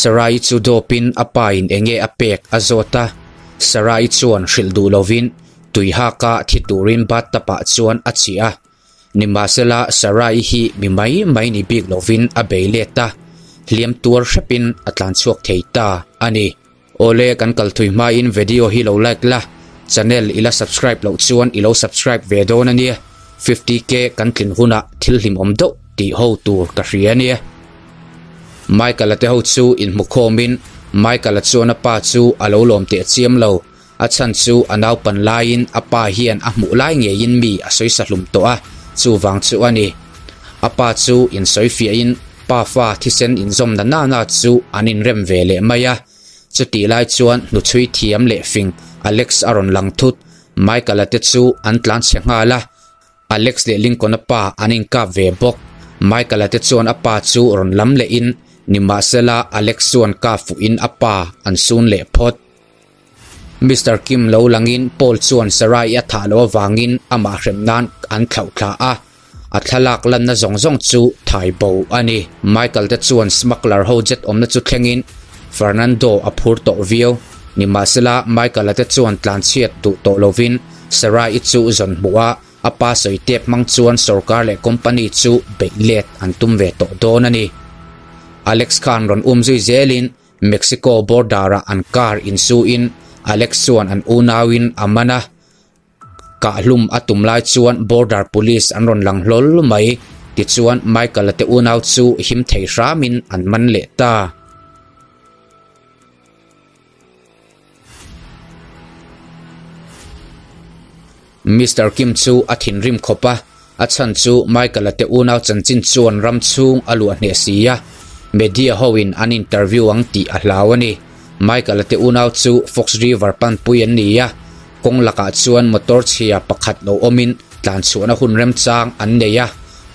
Sarai chu dawpin a pa in enge a pek a zawt a, Sarai chuan hrilh duh lovin tui haka thi turin bathtub ah chuan a chiah a. Nimahsela Sarai hi mi mai mai ni bik lovin a bei let a, hliam tuar hrepin a tlan chhuak thei ta a ni. Awle kan kal thui hmain video hi lo like la, channel ila subscribe loh chuan ilo subscribe ve dawn a nia, 50k kan tlin hunah thil hlimawm deuh tih ho tur ka hria a nia. Michael-a te ho chu inhmukhawmin Michael-a chuan a pa chu a lo lawm teh chiam lo, a chhan chu a naupan laiin a pa hian a hmuh lai ngeiin mi a sawi sahlum tawh a, chuvang chu a ni. A pa chu insawifiahin pa fa thisen inzawm na nana chu an inrem ve leh mai a, chutih lai chuan hnuchhui thiam leh fing Alex a rawn lang thut, Michael-a te chu an tlanchhe nghal a. Alex leh Lincoln-a pa an inkap ve bawk. Michael-a te chuan a pa chu rawn lam lehin, nimahsela Alex chuan kap fuhin a pa an sun leh phawt. Mister Kim lo langin Paul chuan Sarai-i a thah loh avangin amah hrem nan an thlauh thla a, a thlalak lanna zawng zawng chu thai bo a ni. Michael te chuan smuggler ho jet awmna chu thlengin Fernando a phur tawh viau. Nimahsela Michael-a te chuan tlanchhiat duh tawh lovin Sarai-i chu zawn hmuh a, a pa sawi tep hmang chuan sorkar leh company chu beih let an tum ve tawh dawn a ni. Alex khan rawn um zui zelin Mexico border-ah an car insuin Alex chuan an unauin a man a, kahhlum a tum lai chuan border police an rawn lang hlawl mai. Tichuan Michael-a te unau chu him thei hramin an man leh ta. Mister Kim chu a thinrim khawp a, a chhan chu Michael-a te unau chanchin chuan ram chhung a luah hneh si a, media hoin an interview ang tih a hlau a ni. Michael-a te unau chu Fox River panpui an ni a, kawng lakah chuan motor chhia pakhat lo awmin tlanchhuahna hun remchang an nei a,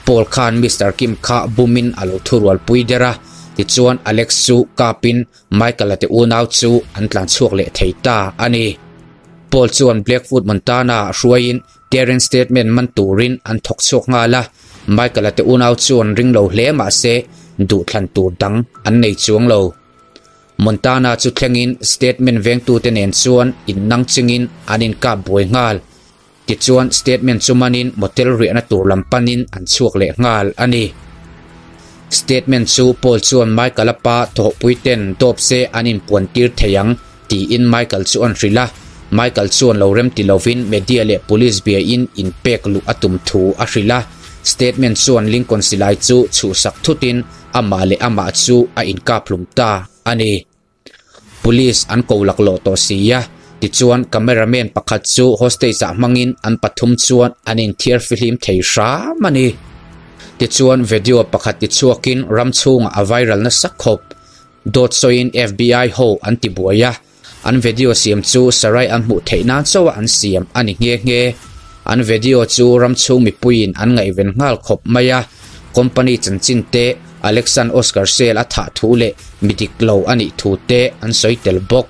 Paul khan Mister Kim kha bumin a lo thurualpui der a, tichuan Alex chu kapin Michael-a te unau chu an tlan chhuak leh thei ta a ni. Paul chuan Blackfoot Montana a hruaiin Terence Steadman man turin an thawk chhuak nghal a, Michael-a te unau chuan ring lo hle mah se duhthlan tur dang an nei chuang lo. Montana chu thlengin Steadman vengtute nen chuan innang chingin an inkap buai nghal. Tichuan Steadman chu manin motel riahna tur lam panin an chhuak leh nghal a ni. Steadman chu Paul chuan Michael-a pa thawhpui ten dawp se an inpuan tir thei ang tiin Michael chu an hrilh a. Michael chuan lo rem ti lovin media leh police biain inpek luh a tum thu a hrilh a. Steadman chuan Lincoln silai chu chhuhsak thutin amah leh amah chu a inkaphlum ta a ni. Police an ko laklawh tawh si a, tichuan cameraman pakhat chu hostage ah hmangin an pathum chuan an inthiar fihlim thei hram a ni. Tichuan video pakhat tichhuakin ram chhungah a viral nasa khawp. Dawt sawiin FBI ho an ti buai a, an video siam chu Sarai an hmuh theih nan chauha an siam a ni nghe nghe. An video chu ram chhung mipuiin an ngaihven nghal khawp mai a, company chanchin te Alexan Oscar Sale a thah thu leh mi dik lo a nih thu te an sawi tel bawk.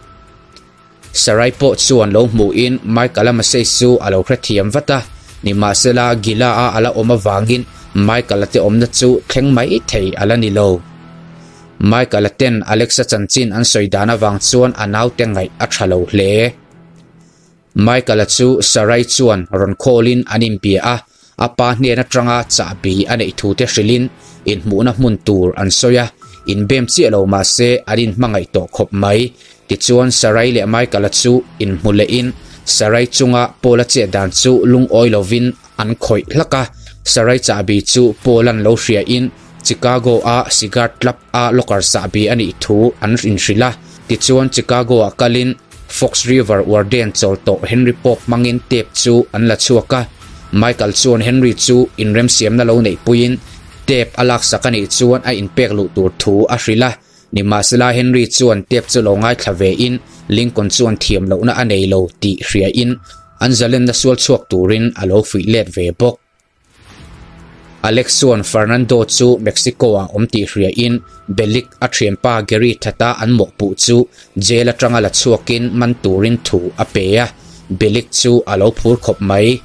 Sarai pawh chuan lo hmuhin Michael-a message chu a lo hrethiam vat a, nimahsela Gila-a a la awm avangin Michael-a te awmna chu thleng mai thei a la ni lo. Michael-a ten Alex-a chanchin an sawi dan avang chuan a naute ngaih a tha lo hle. Michael-a chu Sarai chuan rawn call-in an inbia a, a pa hnen atanga chahbi a neih thu te hrilhin inhmuhna hmun tur an sawi a, inbem chiah lo mah se an inhmangaih tawh khawp mai. Tichuan Sarai leh Michael-a chu inhmu lehin Sarai chunga Paul-a chet dan chu lungawi lovin an khawih hlak a, Sarai chahbi chu Paul-a'n lo hriain Chicago-a Cigar Club-a locker chahbi a nih thu an inhrilh a. Tichuan Chicago-ah kalin Fox River Warden chawl tawh Henry Pope hmangin tape chu an la chhuak a. Michael chuan Henry chu inremsiamna lo neihpuiin tape a laksak a nih chuan a inpek luh tur thu a hrilh a. Nimahsela Henry chuan tape chu lo ngaithla vein Lincoln chuan thiam lohna a nei lo tih hriain an zalenna sual chhuak turin a lo fuih let ve bawk. Alex chuan Fernando chu Mexico-ah awm tih hriain Bellick a thianpa Gary Thata an mawhpuh chu jail atanga la chhuakin man turin thu a pe a, Bellick chu a lo phur khawp mai.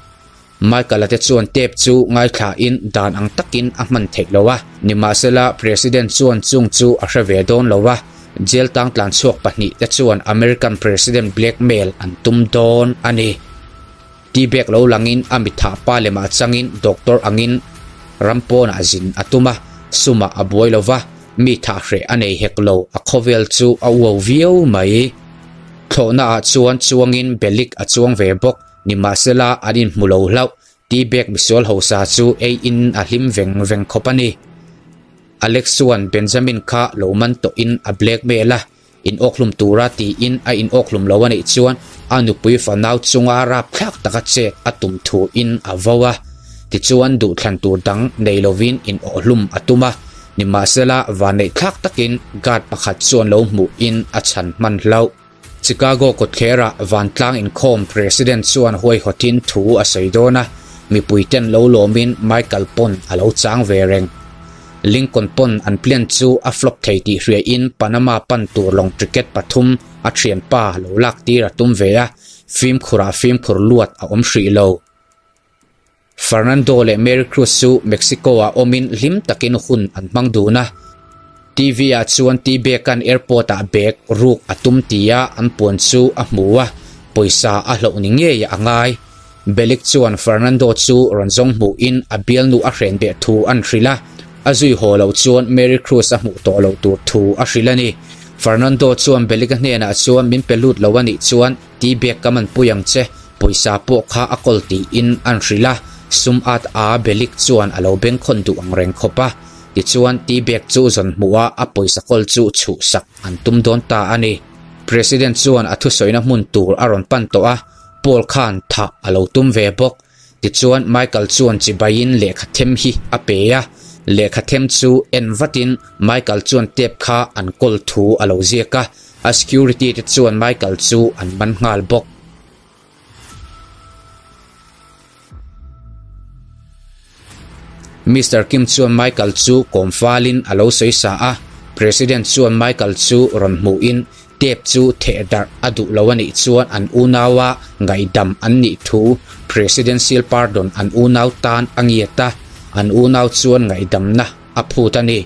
Michael-a te chuan tape chu ngaithlain dan ang takin a hman theih lo a, nimahsela President chuan chung chu a hre ve dawn lo a, Jail tang tlanchhuak pahnihte chuan American President blackmail an tum dawn a ni. T-Bag lo langin a mithah pa lemah changin doctor angin ram pawnah zin a tum a, sumah a buai lo va, mi thah hreh a nei hek lo, a khawvel chu a uau viau mai. Thlawhnaah chuan chuangin Belik a chuang ve bawk, nimahsela an inhmu lo hlauh, T-Bag misual hausa chu ei in a hlim veng veng khawp a ni. Alex chuan Benjamin kha lo man tawhin a blackmail a, in awkhlum tura tiin a in awkhlum lo a nih chuan a nupui fanau chunga rapthlak taka chet a tum thu in a vo a. Tichuan duhthlan tur dang nei lovin in awhlum a tum a, nimahsela vanneihthlak takin guard pakhat chuan lo hmuh in a chhan hman hlauh. Chicago kawtthlerah vantlang inkhawm President chuan huaihawtin thu a sawi dawn a, mipuiten lo lawmin Michael pawn a lo chang ve reng. Lincoln pawn an plan chu a flop thei tih hriain Panama pan tur lawng ticket pathum a thianpa lo lak tir a tum ve a, fimkhurah fimkhur luat a awm hrih lo. Fernando leh Mary Cruz chu Mexico-ah awmin hlim takin hun an hmang dun a. TV-ah chuan T-Bag-a'n airport-ah bag ruk a tum tia an puan chu a hmu a, pawisa a hloh ni ngei a ngai. Belik chuan Fernando chu rawn zawng hmuhin a bialnu a hren beh thu an hrilh a, a zui haw loh chuan Mary Cruz a hmuh tawh loh tur thu a hrilh a ni. Fernando chuan Belik-a hnenah chuan min pe lut lo a nih chuan T-bag ka man pui ang che, pawisa pawh kha a kawl tiin an hrilh a, sum at a Belik chuan a lo bengkhawn duh ang reng khawp a. Tichuan T-bag chu zawn hmuh a a pawisa kawl chu chhuhsak an tum dawn ta a ni. President chuan a thusawina hmun tur a rawn pan tawh a, Paul khan thah a lo tum ve bawk. Tichuan Michael chuan chibaiin lehkha them hi a pe a, lehkha them chu en vatin Michael chuan tape kha an kawl thu a lo ziak a, a security te chuan Michael chu an man nghal bawk. Mister Kim chuan Michael chu kawm falin a lo sawi sa a, President chuan Michael chu rawn hmuhin tape chu theh darh a duh lo a nih chuan an unaua ngaihdam an nih thu Presidential pardon an unau tan a ngiat a, an unau chuan ngaihdamna a phut a ni.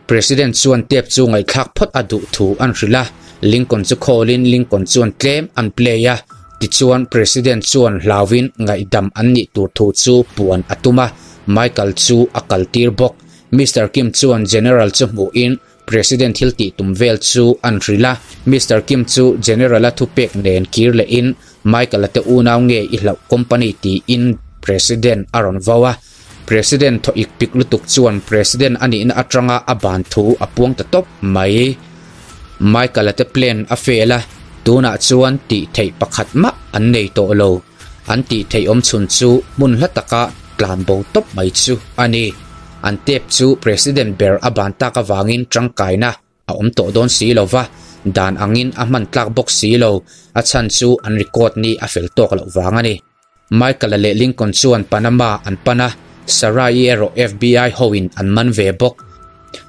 President chuan tape chu ngaihthlak phawt a duh thu an hrilh a, Lincoln chu call-in Lincoln chuan tlem an play a, tichuan President chuan hlauin ngaihdam an nih tur thu chu puan a tum a, Michael chu a kaltir bawk. Mister Kim chuan General chu hmuhin President thil tih tum vel chu an hrilh a, Mister Kim chu General-a thupek nen kir lehin Michael-a te unau nge i hlauh company tiin President a rawn vo a. President thaw ik pik lutuk chuan President a nihna atanga a ban thu a puang ta tawp mai. Michael-a te plan a fail a, tunah chuan tih theih pakhat mah an nei tawh lo. An tih theih awm chhun chu hmun hla taka tlan bo tawp mai chu a ni. An tape chu President ber a ban tak avangin tangkaina a awm tawh dawn si lo va, dan angin a hman tlak bawk si lo, a chhan chu an record ni a fel tawk loh vang a ni. Michael-a leh Lincoln chuan Panama an pan a, Sarah-i erawh FBI hoin an man ve bawk.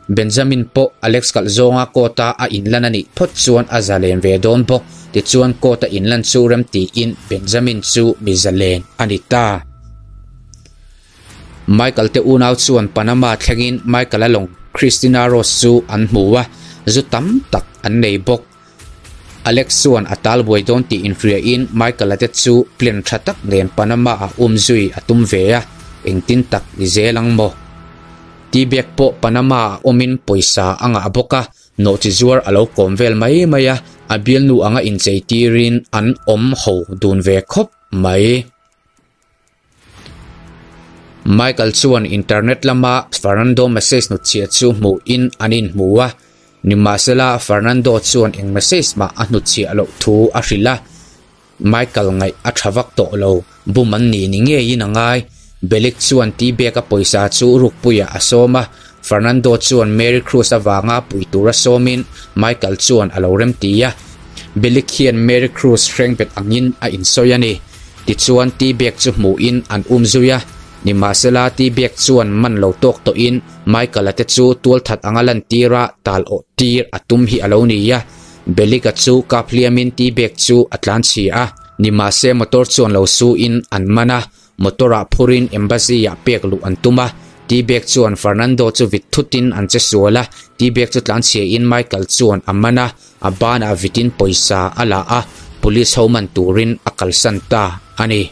Benjamin pawh Alex kalh zawnga court-a a inlan a nih phawt chuan a zalen ve dawn bawk. Tichuan court-a inlan chu rem tiin Benjamin chu mi zalen a ni ta. Michael te unau chuan Panama thlengin Michael-a lawng Christina Rose chu an hmu a, zu tam tak an nei bawk. Alex chuan a tal buai dawn tih inhriain Michael-a te chu plan tha tak nen Panama-ah um zui a tum ve a, engtin tak ni zel ang maw? T-Bag pawh Panama-ah awmin pawisa a ngah bawk a, nawhchi zuar a lo kawm vel mai mai a, a bialnu anga inchei tirin an awm ho dun ve khawp mai. Michael chuan internet lama Fernando message hnutchhiah chu hmuhin an inhmu a, nimahsela Fernando chuan eng message mah a hnutchhiah loh thu a hrilh a. Michael ngaih a tha vak tawh lo, bum an ni ni ngeiin a ngai. Belik chuan T-Bag-a pawisa chu rukpuiah a sawm a, Fernando chuan Mary Cruz avanga pui tura sawmin Michael chuan a lo remti a. Belik hian Mary Cruz hrengbet angin a insawi a ni. Tichuan T-Bag chu hmuhin an um zui a, nimahsela T-Bag chuan man lo tawk tawhin Michael-a te chu tualthat anga lantir a tal awh tir a tum hi a lo ni a. Belik-a chu kap hliamin T-Bag chu a tlan chhi a, nimahse motor chuan lo suin an man a, motor-ah phurin embassy-ah pek luh an tum a. T-Bag chuan Fernando chu vit thutin an che sual a, T-Bag chu tlanchhia in Michael chuan a man a, a banah vitin pawisa a la a, police ho man turin a kalsan ta a ni.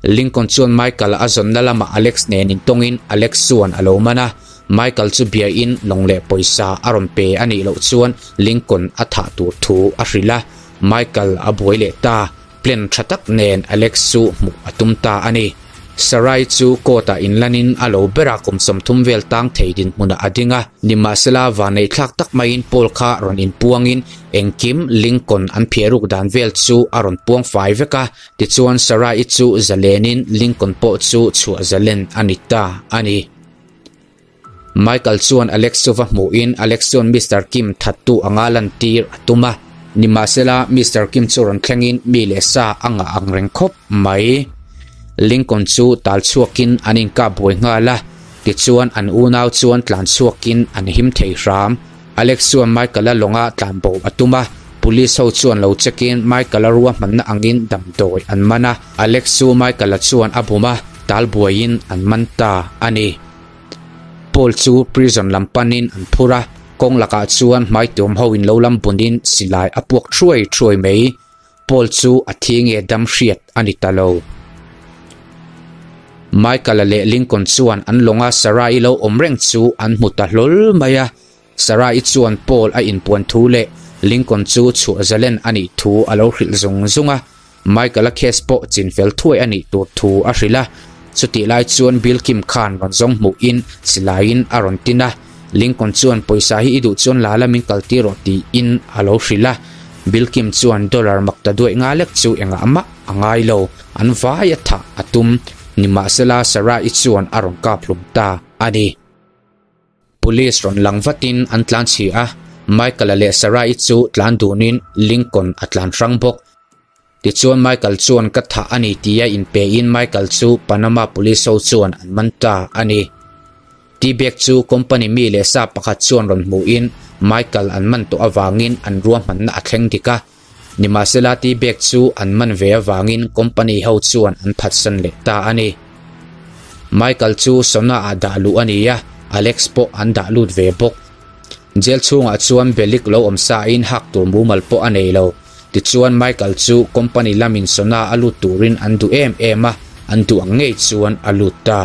Lincoln chuan Michael a zawnna lamah Alex nen intawngin Alex chuan a lo man a, Michael chu biain lawng leh pawisa a rawn pe a nih loh chuan Lincoln a thah tur thu a hrilh a, Michael a buai leh ta. Plan tha tak nen Alex chu hmuh a tum ta a ni. Sarai chu court ah inlanin a lo ber a kum 30 vel tang thei dinhmunah a ding a. Nimahsela vanneih thlak tak maiin Paul kha rawn inpuangin engkim Lincoln an phiaruk dan vel chu a rawn puang fai vek a. Tichuan Sarai chu zalenin Lincoln pawh chu chhuah zalen a ni ta a ni. Michael chuan Alex chu va hmuhin Alex chuan Mister Kim thattu anga lantir a tum a. Nimahsela, Mister Kim chu rawn thlengin mi leh sa a ngah ang reng khawp mai. Lincoln chu tal chhuakin an inkap buai nghal a, tichuan an unau chuan tlan chhuakin an him thei hram. Alex chuan Michael-a lawnga tlanbo a tum a, police ho chuan lo check-in Michael-a ruahmanna angin damdawi an man a. Alex chu Michael-a chuan a bum a, tal buaiin an man ta a ni. Paul chu prison lam panin an phur a, kawng lakah chuan hmaituam ho in lo lam bunin silai a puak thuai thuai mai. Paul chu a thi nge dam hriat a ni ta lo. Michael-a leh Lincoln chuan an lawnga Sarah-i lo awm reng chu an hmu ta hlawl mai a. Sarah-i chuan Paul a inpuan thu leh Lincoln chu chhuah zalen a nih thu a lo hrilh zung zung a. Michael-a case pawh chinfel thuai a nih tur thu a hrilh a, chutih lai chuan Bill Kim khan rawn zawng hmuhin silaiin a rawn tin a, Lincoln chuan pawisa hi i duh chuan la la min kaltir rawh tiin a lo hrilh a, Bill Kim chuan dollar mak ta duaih nga lek chu engah mah a ngai lo, an vai a thah a tum, nimahsela Sarah-i chuan a rawn kap hlum ta a ni. Police rawn lang vatin an tlan chhi a, Michael-a leh Sarah-i chu tlan dunin Lincoln a tlan hrang bawk. Tichuan Michael chuan ka thah a ni tia inpein Michael chu Panama Police ho chuan an man ta a ni. T-Bag chu company mi leh sa pakhat chuan rawn hmuhin Michael an man tawh avangin an ruahmanna a thleng dik a. Nimahsela T-Bag chu an man ve avangin company ho chuan an phatsan leh ta a ni. Michael chu Sona ah dah luh a ni a, Alex pawh an dah lut ve bawk. Jail chhungah chuan Belik lo awm sain hak tur mumal pawh a nei lo. Tichuan Michael chu company lamin Sona a lut turin an duh em em a, an duh ang ngei chuan a lut ta.